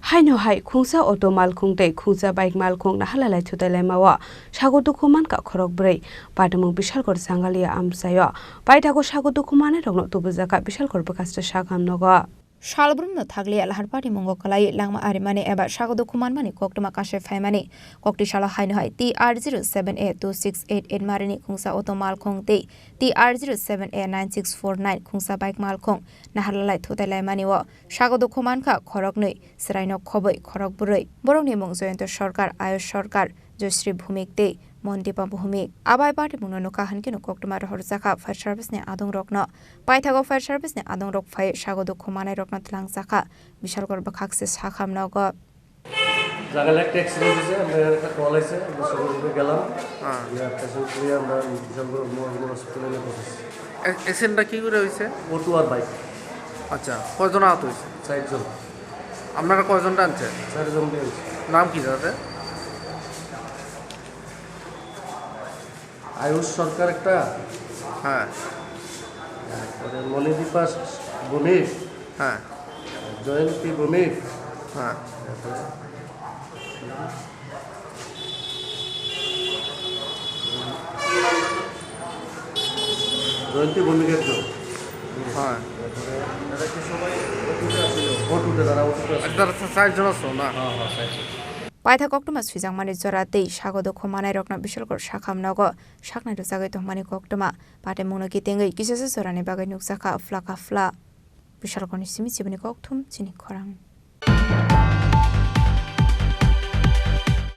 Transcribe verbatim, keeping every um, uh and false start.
Haino hai khungsa auto malkhung tei khungsa bike malkhung naharlalai thutailaimao sago dukhu mankha khorok bwrwi. Patimung Bishalgarh Sangalia amchaio paithago sago dukhu mannairokno tubujakha Bishalgarh bwkhaste sakham nogo. Salbrumno thakliya lahar patimungo kwlai langma arimani eba sago dukhu manmani koktwma kase phaimani koktwi salo haino hai T R zero seven A two six eight eight marini khungsa auto malkhung tei T R zero seven A nine six four nine khungsa bike malkhung naharlalai thutailaimani o sago dukhu mankha khoroknwi chwraino khobwi khorok bwrwi. Borokni mung Jayanta Sarkar, Ayush Sarkar, Joyshri Bhumik tei Mondipa Bhumik. Abai patimungno nukha hwnkhe koktwma rohorjakha fire service ni adongrokno. Paithago fire service ni adongrok phai sago dukhu manairokno twlangjakha Bishalgarh bwkhakse sakham nogo. জায়গায় একটা অ্যাক্সিডেন্ট হয়েছে, আমরা এখানে একটা কল আছে, আমরা সেখানে গেলাম। হ্যাঁ। গিয়ে পেশেন্ট নিয়ে আমরা বিশালগড় মহকুমা হসপিটালে নিয়ে পৌঁছেছি। অ্যা-, অ্যাক্সিডেন্টটা কী করে হয়েছে? অটো আর বাইক। আচ্ছা, কয়জন আহত হয়েছে? চারজন। আপনারা কয়জন টানছেন? চারজন দিয়ে আনছি। নাম কি তাদের? আয়ুষ সরকার একটা। হ্যাঁ। তারপরে মণিদীপা ভৌমিক। হ্যাঁ। জয়ন্তী ভৌমিক। হ্যাঁ। তারপরে জয়ন্তী ভৌমিক একজন। হ্যাঁ। তারপরে এরা কি সবাই অটোতে আছিল? অটোতে, তারা অটোতে আছিল। আচ্ছা, তারা চারজন আছো না? হ্যাঁ, হ্যাঁ, চারজন। Paithak koktwma swijakmani jora tei sago dukhu manairokno Bishalgarh sakham nogo saknai rwchagwi tongmani koktwma patimungno kitingwi kisasa jorani bagwi nukjakha phlaka phla. Bishalgarhni simi chibini kokthum chini khorang.